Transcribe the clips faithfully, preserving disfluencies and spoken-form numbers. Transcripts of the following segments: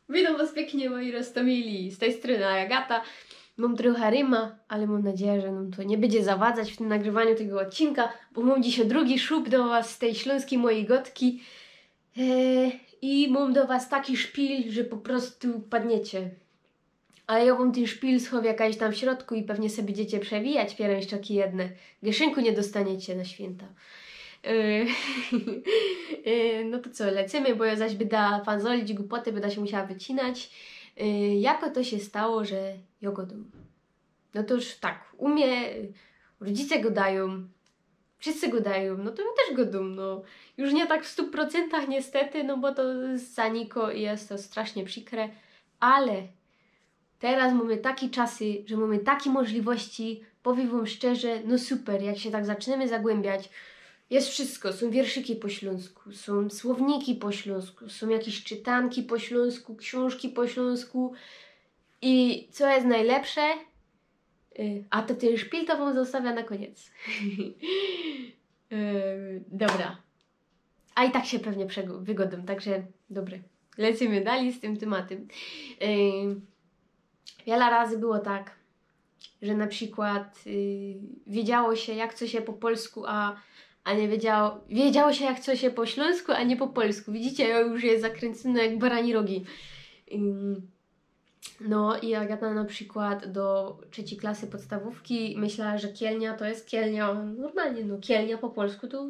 Witōm was piyknie, moji roztōmili, z tyj strōny Agata. Mōm trocha ryma, ale mōm nadzieja, że nōm to niy bydzie zawadzać w tym nagrywaniu tego ôdcinka, bo mōm dzisiej drugi szup do was z tyj ślōnskij mojij godki. E, I mōm do was taki szpil, że po prostu padniecie. Ale jo wōm tyn szpil schowiã jakoś tam w środku i pewnie se bydziecie przewijać pierōnszczoki jedne. Gyszynku niy dostaniecie na świynta. E, e, no to co, lecymy, bo jo zaś byda fanzolić gupoty, byda sie musiała wycinać. E, jako to sie stało, że jo godōm? No to już tak, u mie rodzice godajōm, wszyscy godajōm, no to jo tyż godōm, no. Już niy tak w stu procyntach niystety, no bo to zaniko i je to strasznie przikre, ale teroz mōmy taki czasy, że mōmy taki możliwości, powiym wōm szczerze, no super, jak sie tak zacznymy zagłymbiać, je wszysko, sōm wierszyki po ślōnsku, sōm słowniki po ślōnsku, sōm jakeś czytanki po ślōnsku, ksiōnżki po ślōnsku i co je nojlepsze, y, a to tyn szpil to wōm zostawiã na kōniec. Y, dobra. A i tak sie pewnie przego-, wygodōm, tak że dobry. Lecymy dalij z tym tymatym. Y, wiela razy było tak, że na przikłod, y, wiedziało sie, jak coś je po polsku, a, a niy wiedziało, wiedziało sie, jak coś je po ślōnsku, a niy po polsku. Widzicie, jo już je zakryncyno jak barani rogi. Y, no i Agata na przikłod do trzecyj klasy podstawōwki myślała, że kielnia to je kielnia. Normalnie, no, kielnia po polsku to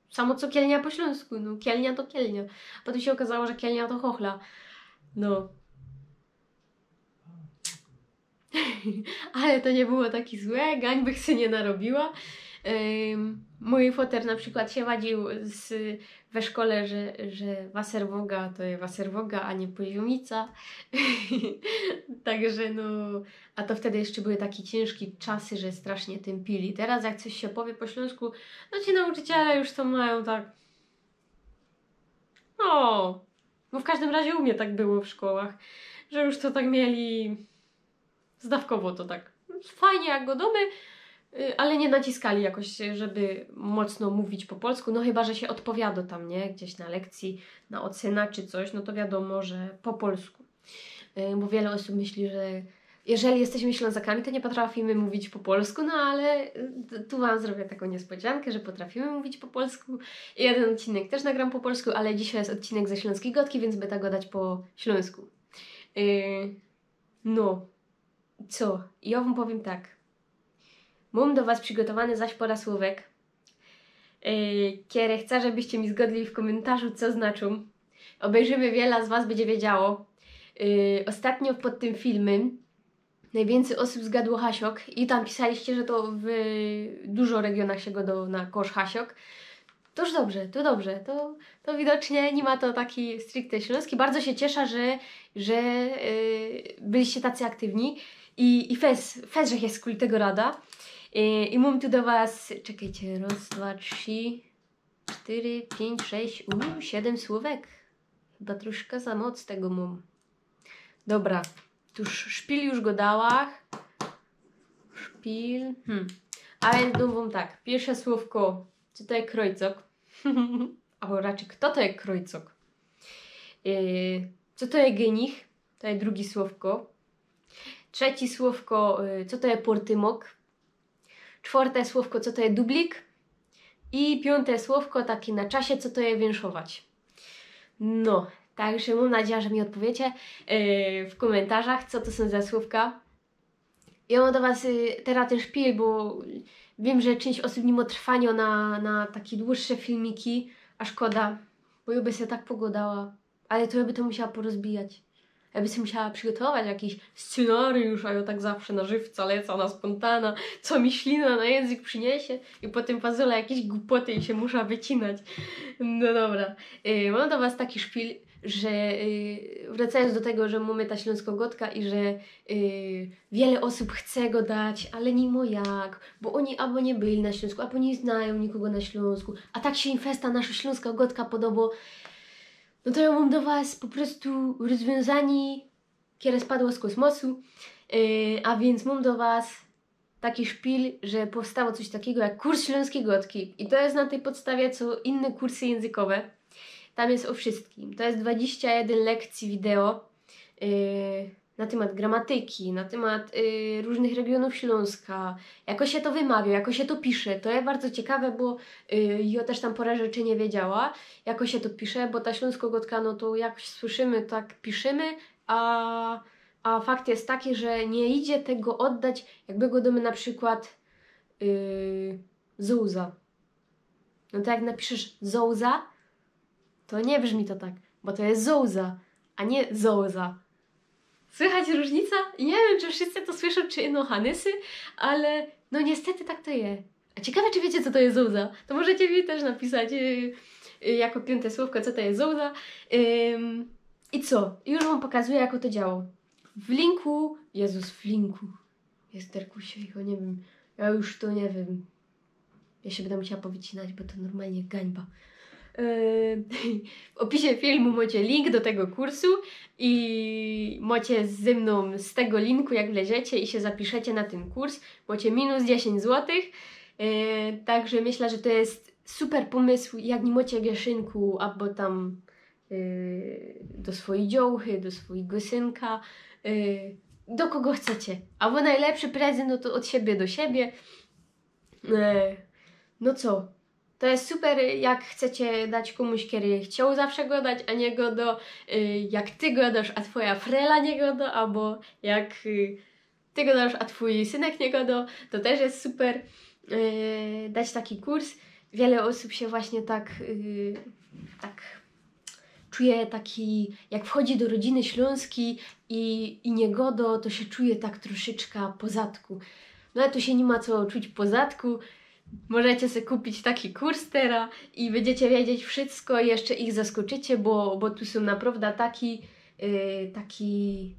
samo co kielnia po ślōnsku, no, kielnia to kielnia. Potym sie ôkazało, że kielnia to chochla. No. Ale to niy było taki złe, gańbych sie niy narobiła. Ym, mōj foter na przikłod sie wadziōł z, we szkole, że, że waserwoga to je waserwoga, a niy poziomica. Tak że no, a to wtedy jeszcze były takie ciynżkie czasy, że strasznie tym pili. Teroz jak coś sie powie po ślōnsku, no ci nauczyciele już to majōm tak. No, bo w kożdym razie u mie tak było w szkołach, że już to tak mieli zdawkowo to tak. Fajnie jak godōmy, y, ale niy naciskali jakoś, żeby mocno mówić po polsku, no chyba że sie ôdpowiadŏ tam, nie? Gdzieś na lekcji, na ôcyna czy coś, no to wiadōmo, że po polsku. Y, bo wiele ôsōb myśli, że jeżyli jesteśmy Ślōnzŏkami, to niy potrafimy mówić po polsku, no ale, y, t-, tu wōm zrobiã takõ niespodziankã, że potrafimy mówić po polsku. I jedyn ôdcinek tyż nŏgrōm po polsku, ale dzisiej je ôdcinek ze Ślōnskij Gŏdki, wiync byda gŏdać po ślōnsku. Y, no, co? Jŏ wōm powiym tak. Mōm do was przigotowany zaś pŏra słōwek, y, kere chcã, żebyście mi zgŏdli w kōmyntarzu, co znaczōm. Ôbejrzymy, wiela z was bydzie wiedziało. Y, ôstatnio pod tym filmym nojwiyncyj ôsōb zgadło hasiok i tam pisaliście, że to w dużo regiōnach sie gŏdŏ na kosz hasiok. Toż dobrze, to dobrze, to, to widocznie niy ma to taki stricte ślōnski. Bardzo sie cieszã, że, że, y, byliście tacy aktywni i, i fest, fest, że sie kuli tego rada. Y, i mōm tu do was, czekejcie, roz, dwa, trzi, sztyry, piyńć, sześć, u, siedym słōwek. Chyba troszkã za moc tego mōm. Dobra, tuż szpil już gŏdała. Szpil, hmm. A wiync mōm tak, piyrsze słōwko, co to je krojcok? Abo raczyj, fto to je krojcok? Y, co to je gynich? To je drugi słōwko. Trzeci słōwko, y, co to je pōrtymok? Czwŏrte słōwko, co to je dublik? I piyōnte słōwko, taki na czasie, co to je wiynszować? No, tak że mōm nadzieja, że mi ôdpowiecie, y, w kōmyntarzach, co to sōm za słōwka. Jŏ mōm do was, y, teroz tyn szpil, bo wiym, że czynść ôsōb niy mŏ trwaniŏ na, na take dłuższe filmiki, a szkoda, bo jŏ by se tak pogŏdała. Ale to jŏ by to musiała porozbijać. Jŏ by se musiała przygotować jakiś scynariusz, a jŏ tak zawsze na żywca lecã, na spontana, co mi ślina na jynzyk prziniysie i potym fazolã jakeś gupoty i sie muszã wycinać. No dobra. Y, mōm do was taki szpil, że, y, wracajōnc do tego, że mōmy ta ślōnskŏ gŏdka i że, y, wiele ôsōb chce gŏdać, ale niy mŏ jak, bo ôni abo niy byli na Ślōnsku, abo niy znajōm nikogo na Ślōnsku, a tak sie im fest ta nasza ślōnskŏ gŏdka podobŏ. No to jŏ mōm do was po prostu rozwiōnzaniy, kere spadło z kosmosu, y, a wiync mōm do was taki szpil, że powstało coś takigo jak kurs ślōnskij gŏdki. I to je na tyj podstawie, co inne kursy jynzykowe. Tam je ô wszyjskim. To je dwadziścia jedyn lekcyji wideo, yy, na tymat gramatyki, na tymat, yy, rōżnych regiōnōw Ślōnska, jako sie to wymawiŏ, jako sie to pisze. To je bardzo ciekawe, bo, yy, jŏ tyż tam pŏrã rzeczy niy wiedziała, jako sie to pisze, bo ta ślōnskŏ gŏdka, no to jak słyszymy, tak piszymy, a, a fakt je taki, że niy idzie tego ôddać, jakby gŏdōmy na przikłŏd, yy, zōłza. No to jak napiszesz zōłza, to niy brzmi to tak, bo to je zōłza, a niy zōłza. Słychać rōżnica? I niy wiym, czy wszyjscy to słyszōm, czy ino hanysy, ale no niestety tak to je. A ciekawe, czy wiycie, co to je zōłza? To możecie mi tyż napisać, yy, yy, jako piōnte słowko, co to je zōłza. Ym, i co? Już wōm pokŏzujã, jako to działa. W linku, Jezus, w linku. Jesterkusie, jŏ niy wiym. Jŏ już to niy wiym. Jŏ sie bydã musiała powycinać, bo to normalnie gańba. Yy, w ôpisie filmu mŏcie link do tego kursu i mŏcie ze mnōm z tego linku, jak wleziecie i sie zapiszecie na tyn kurs, mŏcie minus dziesiyńć złotych. Yy, także myślã, że to je super pōmysł, jak niy mŏcie gyszynku, abo tam, yy, do swojij dziołchy, do swojij gyszynka, yy, do kogo chcecie. Abo nojlepszy prezynt, no to ôd siebie do siebie. Yy, no co? To je super, jak chcecie dać kōmuś, kery chcioł zawsze gŏdać, a niy gŏdŏ, yy, jak ty gŏdŏsz, a twoja frela niy gŏdŏ, abo jak, yy, ty gŏdŏsz, a twōj synek niy gŏdŏ, to tyż je super, yy, dać taki kurs. Wiele ôsōb sie właśnie tak, yy, tak czuje taki, jak wchodzi do rodziny ślōnskij i, i niy gŏdŏ, to sie czuje tak troszeczka po zadku. No ale tu sie niy ma co czuć po zadku. Możecie se kupić taki kurs tera i bydziecie wiedzieć wszyjsko i jeszcze ich zaskoczycie, bo, bo tu sōm naprŏwdã taki, yy, taki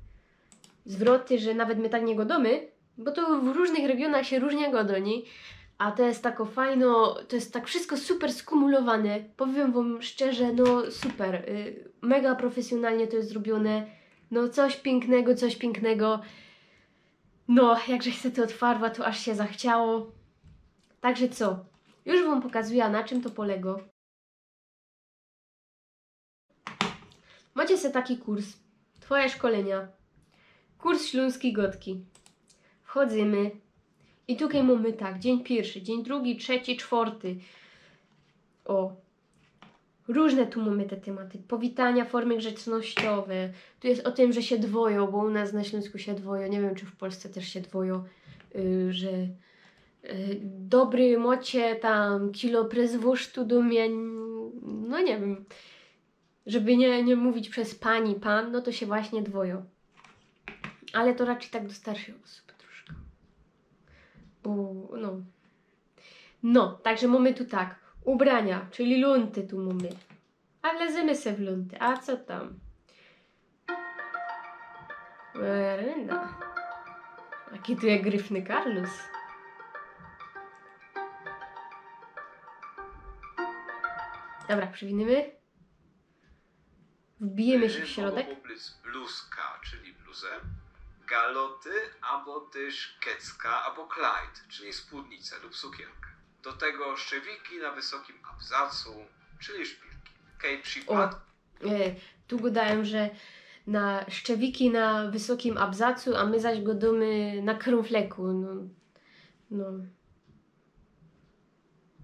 zwroty, że nawet my tak niy gŏdōmy, bo to w rōżnych regiōnach sie rōżnie gŏdŏ, niy? A to je tako fajno, to je tak wszyjsko super skumulowane. Powiym wōm szczerze, no super, yy, mega profesjonalnie to je zrobiōne. No coś piyknego, coś piyknego. No, jak żech se to ôdfarwa, to aż sie zachciało. Także co? Już wōm pokŏzujã, na czym to polegało. Mŏcie se taki kurs. Twoje szkolenia. Kurs ślōnskij gŏdki. Wchodzymy. I tukej mōmy tak, dziyń piyrszy, dziyń drugi, trzeci, czworty. Ô. Rōżne tu mōmy te tymaty. Powitania, formy grzecznościowe. Tu je ô tym, że sie dwojŏ, bo u nas na Ślōnsku sie dwojŏ. Niy wiym, czy w Polsce tyż sie dwojŏ, yy, że, yy, dobry, mŏcie tam kilo prezwusztu do mie, no niy wiym. Żeby niy, niy mōwić bez pani, pan, no to sie właśnie dwojŏ. Ale to raczyj tak do starszych ôsōb troszka. Bo, no. No, także mōmy tu tak. Ubrania, czyli lōnty tu mōmy. A wlezymy se w lōnty, a co tam? Werena. Jaki tu je gryfny Karlus. Dobra, przewinymy. Wbijymy sie w środek. Mogą oblec bluzka, czyli bluzę, galoty, abo tyż kecka, abo klajd, czyli spódnicę lub sukienkę. Do tego szczewiki na wysokim abzacu, czyli szpilki. Kej przipad- Ô, e, tu gŏdajōm, że na szczewiki na wysokim abzacu, a my zaś gŏdōmy na krōnfleku, no. No.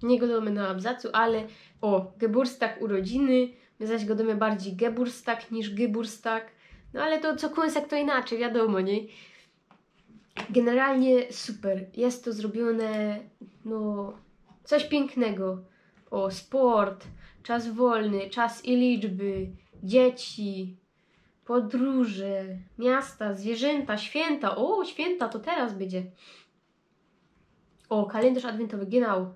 Niy gŏdōmy na abzacu, ale ô, geburstag, urodziny, my zaś gŏdōmy bardzij geburstag niż geburstag. No ale to co kōnsek to inaczyj, wiadōmo, niy? Generalnie super, je to zrobiōne, no, coś piyknego. Ô, sport, czas wolny, czas i liczby, dzieci, podrōże, miasta, zwierzynta, świynta. Ô, świynta to teroz bydzie. Ô, kalendrz adwyntowy, genau.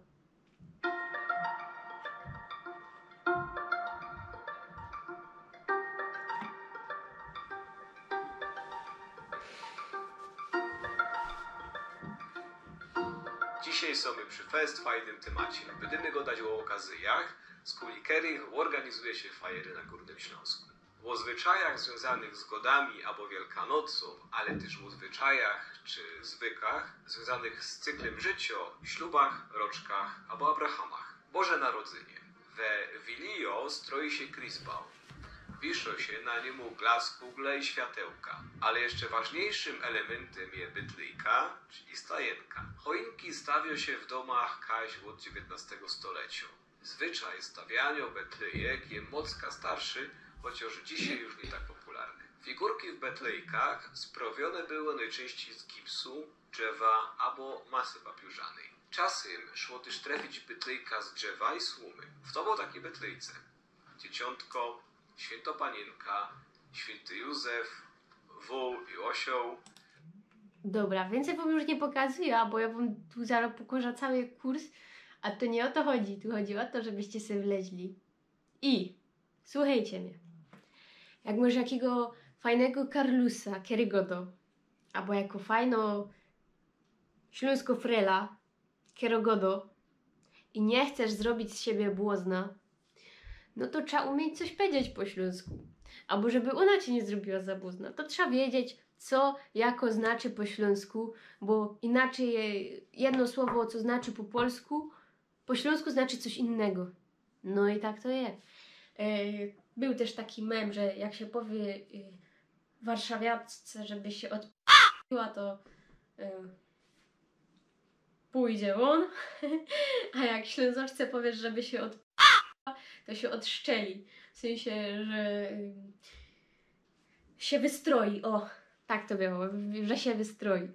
Dzisiej so my przi fest fajnym tymacie. Bydymy gŏdać ô ôkazyjach, skuli kerych ôrganizuje sie fajery na Gōrnym Ślōnsku. Ô zwyczajach zwiōnzanych z Gŏdami abo Wielkanocōw, ale tyż ô zwyczajach czy zwykach zwiōnzanych z cyklym życiŏ, ślubach, roczkach abo Abrahamach, Boże Narodzynie. We Wilio stroi sie Krisbał. Wiszo sie na niym glaskugle i światełka. Ale jeszcze ważniejszym elementem je bytlyjka, czyli stajenka. Choinki stawio sie w domach kaś ôd dziewiętnostego stolecio. Zwyczaj stawianio bytlyjek je mocka starszy, chociŏż dzisiej już niy tak popularny. Figurki w bytlyjkach sprŏwiōne były nojczyńścij z gipsu, drzewa abo masy papiōrzanyj. Czasym szło tyż trefić bytlyjka z drzewa i słōmy. Fto bōł taki bytlyjce? Dzieciōntko, świynto paniynka, świynty Józef, wōł i ôsioł. Dobra, wiyncyj wōm już niy pokazujã, bo jŏ wōm tu zarŏz pokŏżã cały kurs, a to niy ô to chodzi. Tu chodzi ô to, żebyście se wleźli. I słuchejcie mie. Jak mŏsz jakigo fajnego karlusa, kery gŏdŏ, abo jako fajno ślōnsko frela, kery gŏdŏ, i niy chcesz zrobić z siebie błŏzna, no to trza umieć coś pedzieć po ślōnsku. Abo żeby ôna cie niy zrobiła za błŏzna, to trza wiedzieć, co jako znaczy po ślōnsku, bo inaczyj je jedno słowo, co znaczy po polsku, po ślōnsku znaczy coś innego. No i tak to je. E, bōł tyż taki mem, że jak sie powie, e, warszawiaczce, żeby sie ôd-, to, e, pōjdzie wōn, a jak ślōnzoczce powiesz, żeby sie ôd-, to sie ôdszczeli. W synsie, że, e, sie wystroi, ô, tak to było, że sie wystroi.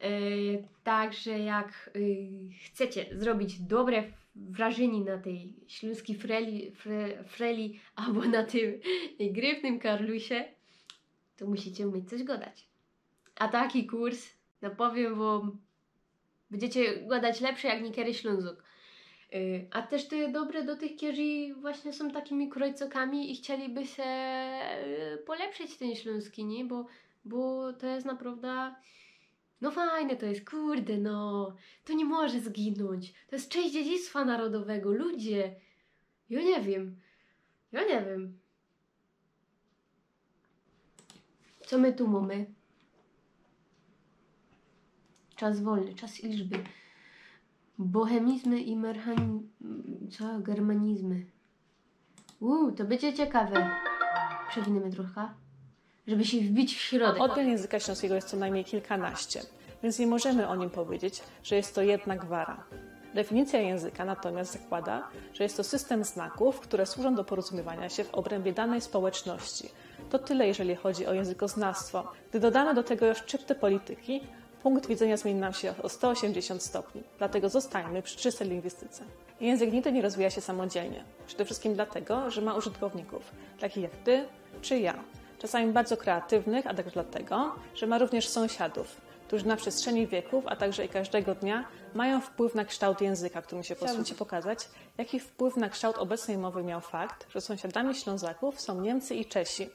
E, tak że jak, e, chcecie zrobić dobre wrażynie na tyj ślōnskij freli, fre-, freli abo na tym gryfnym karlusie, to musicie umieć coś gŏdać. A taki kurs, no powiym wōm, bydziecie gŏdać lepsze jak niykery Ślōnzok. Y, a tyż to je dobre do tych, kerzy właśnie sōm takimi krojcokami i chcieliby se, y, polepszyć tyn ślōnski, niy? Bo, bo to je naprŏwda, no fajne to je, kurde, no. To niy może zginōńć. To je czynść dziedzictwa narodowego, ludzie. Jŏ niy wiym. Jŏ niy wiym. Co my tu mōmy? Czas wolny, czas liczby. Bohemizmy i merchani-, co? Germanizmy. Uuu, to bydzie ciekawe. Przewinymy trocha, żeby sie wbić w środek. Odmian języka śląskiego jest co najmniej kilkanaście, więc nie możemy o nim powiedzieć, że jest to jedna gwara. Definicja języka natomiast zakłada, że jest to system znaków, które służą do porozumiewania się w obrębie danej społeczności. To tyle, jeżeli chodzi o językoznawstwo. Gdy dodamy do tego jeszcze szczypty polityki, punkt widzenia zmieni nam się o sto osiemdziesiąt stopni. Dlatego zostańmy przy czystej lingwistyce. Język nigdy nie rozwija się samodzielnie. Przede wszystkim dlatego, że ma użytkowników, takich jak ty czy ja. Czasami bardzo kreatywnych, a także dlatego, że ma również sąsiadów, którzy na przestrzeni wieków, a także i każdego dnia mają wpływ na kształt języka, którym się posługujemy. Chciałabym ci pokazać, jaki wpływ na kształt obecnej mowy miał fakt, że sąsiadami Ślązaków są Niemcy i Czesi.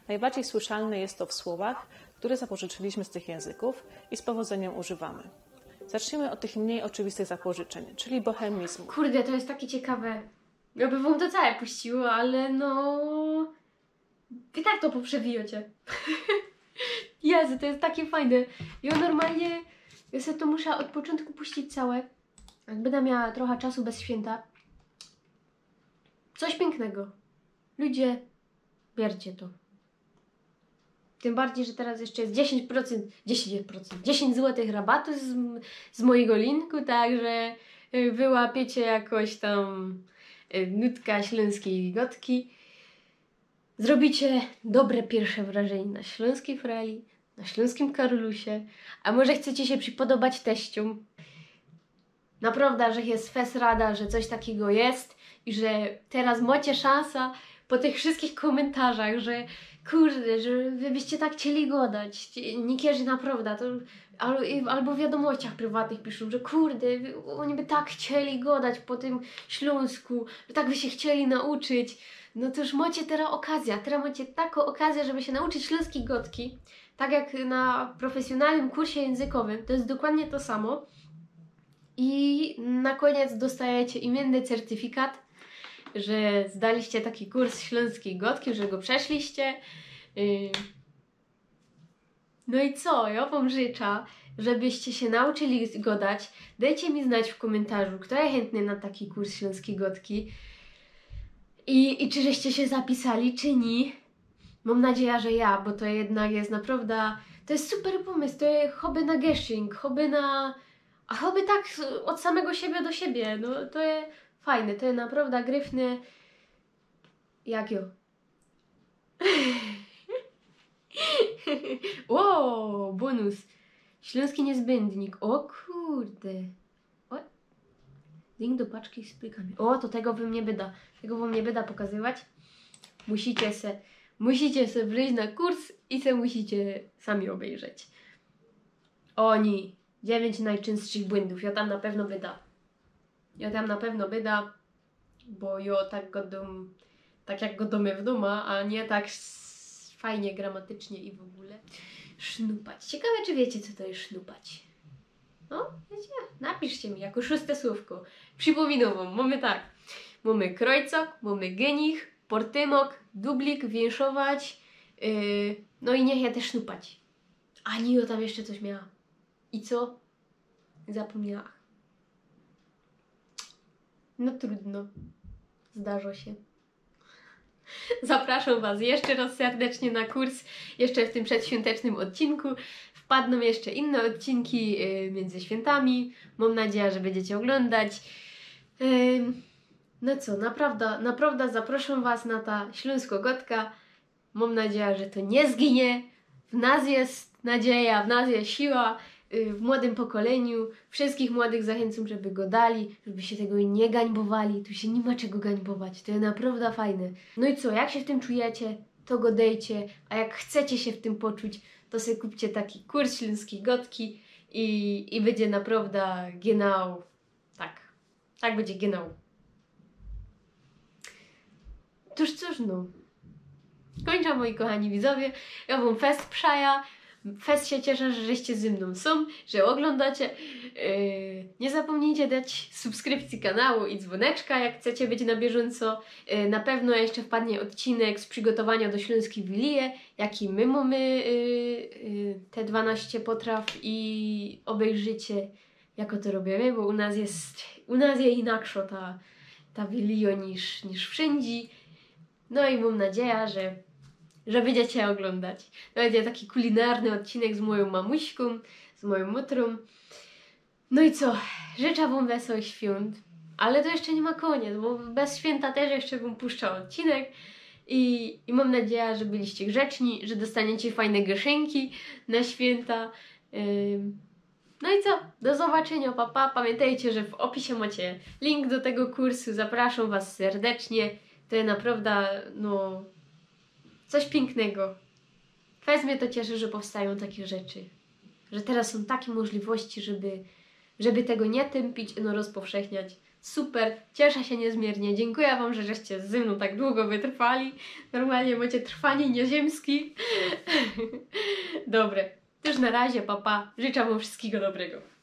Najbardziej słyszalne jest to w słowach, które zapożyczyliśmy z tych języków i z powodzeniem używamy. Zacznijmy od tych mniej oczywistych zapożyczeń, czyli bohemizmu. Kurde, to jest takie ciekawe. Ja bym wam to całe puściła, ale no... I tak to poprzewijacie. Jezu, to jest takie fajne. Ja normalnie... Ja sobie to muszę od początku puścić całe. Jak będę miała trochę czasu bez święta. Coś pięknego. Ludzie, bierzcie to. Tym bardziej, że teraz jeszcze jest dziesięć procent, dziesięć procent, dziesięć złotych rabatu z, z mojego linku, także y, wyłapiecie jakoś tam y, nutka śląskiej gotki. Zrobicie dobre pierwsze wrażenie na śląskiej freli, na śląskim karlusie, a może chcecie się przypodobać teściom. Naprawdę, że jest fest rada, że coś takiego jest i że teraz macie szansę po tych wszystkich komentarzach, że kurde, że wy byście tak chcieli gadać. Niektórzy naprawdę, to, albo, albo w wiadomościach prywatnych piszą, że kurde, wy- oni by tak chcieli gadać po tym Śląsku, że tak by się chcieli nauczyć. No to już macie teraz okazję, teraz macie taką okazję, żeby się nauczyć śląskiej gotki, tak jak na profesjonalnym kursie językowym, to jest dokładnie to samo. I na koniec dostajecie imienny certyfikat, że zdaliście taki kurs śląskiej gotki, że go przeszliście. Yy. No i co? Ja wam życzę, żebyście się nauczyli gadać. Dajcie mi znać w komentarzu, kto jest chętny na taki kurs śląskiej gotki. I, i czy żeście sie zapisali, czy ni? Mōm nadzieja, że ja, bo to jednak je naprŏwda, to je super pōmysł, to je hobby na geszing, hobby na, a hobby tak ôd samego siebie do siebie, no to je fajne, to je naprŏwda gryfne, jak jo. Ô, bōnus. Ślōnski niezbędnik. Ô kurde. Ô. Link do paczki z plikami. Ô, to tego wōm niy byda. Tego wōm niy byda pokazywać. Musicie se, musicie se wlyźć na kurs i se musicie sami ôbejrzeć. Ô ni. Dziewiyńć nojczynstszych błyndōw. Jo tam na pewno byda. Jo tam na pewno byda, bo jo tak godōm, tak jak godōmy w dōma, a niy tak s-, fajnie gramatycznie i w ôgōle. Sznupać. Ciekawe, czy wiycie, co to je sznupać? No, wiycie? Napiszcie mi jako szōste słōwko. Przipōminōm wōm, mōmy tak. Mōmy krojcok, mōmy gynich, portymok, dublik, wiynszować, yy, no i niych je tyż sznupać. A niy, jo tam jeszcze coś miała. I co? Zapōmniała. No trudno. Zdarzo sie. Zapraszōm was jeszcze rŏz serdecznie na kurs, jeszcze w tym przedświōntecznym ôdcinku. Wpadnōm jeszcze inne ôdcinki, yy, miyndzy świyntami. Mōm nadzieja, że bydziecie ôglōndać. Ym, no co, naprŏwda, naprŏwda zaprŏszōm was na ta ślōnskŏ gŏdka. Mōm nadzieja, że to niy zginie. W nas je nadzieja, w nas je siła, yy, w młodym pokoleniu. Wszyskich młodych zachynczōm, żeby gŏdali, żeby sie tego niy gańbowali. Tu sie niy ma czego gańbować. To je naprŏwda fajne. No i co, jak sie w tym czujecie, to gŏdejcie, a jak chcecie sie w tym poczuć, to se kupcie taki kurs ślōnskij gŏdki i, i bydzie naprŏwda genau. Tak. Tak bydzie genau. Tōż cōż, no. Kōńczã, moi kochani widzowie. Jo wōm fest przaja. Fest sie ciesza, że żeście zy mnōm sōm, że ôglōndacie. Yy, niy zapōmnijcie dać subskrypcji kanału i dzwōneczka, jak chcecie być na bieżōnco. Yy, na pewno jeszcze wpadnie ôdcinek z przigotowaniŏ do ślōnskij wilije, jaki my mōmy, yy, yy, te dwanaście potraw i ôbejrzycie, jako to robiymy, bo u nas je, u nas je inakszo ta, ta wilijŏ niż, niż wszyndzie. No i mōm nadzieja, że, że bydziecie ôglōndać. To bydzie taki kulinarny ôdcinek z mojōm mamuśkōm, z mojōm mutrōm. No i co? Życzã wōm wesołych świōnt. Ale to jeszcze niy ma kōniec, bo bez świynta tyż jeszcze wōm puszczã ôdcinek. I, i mōm nadzieja, że byliście grzeczni, że dostaniecie fajne gyszynki na świynta. Ym, no i co? Do zobaczyniŏ, pa, pa. Pamiyntejcie, że w ôpisie mocie link do tego kursu. Zapraszōm was serdecznie. To je naprŏwda, no, coś piyknego. Fest mie to cieszy, że powstajōm takie rzeczy. Że teroz sōm takie możliwości, żeby, żeby tego niy tympić, no, rozpowszechniać. Super, ciesza sie niezmiernie. Dziynkuja wōm, że żeście zy mnōm tak dugo wytrwali. Normalnie mocie trwanie nieziymskie. Dobre. Tōż na razie, pa, pa. Życzã wōm wszyskigo dobrego.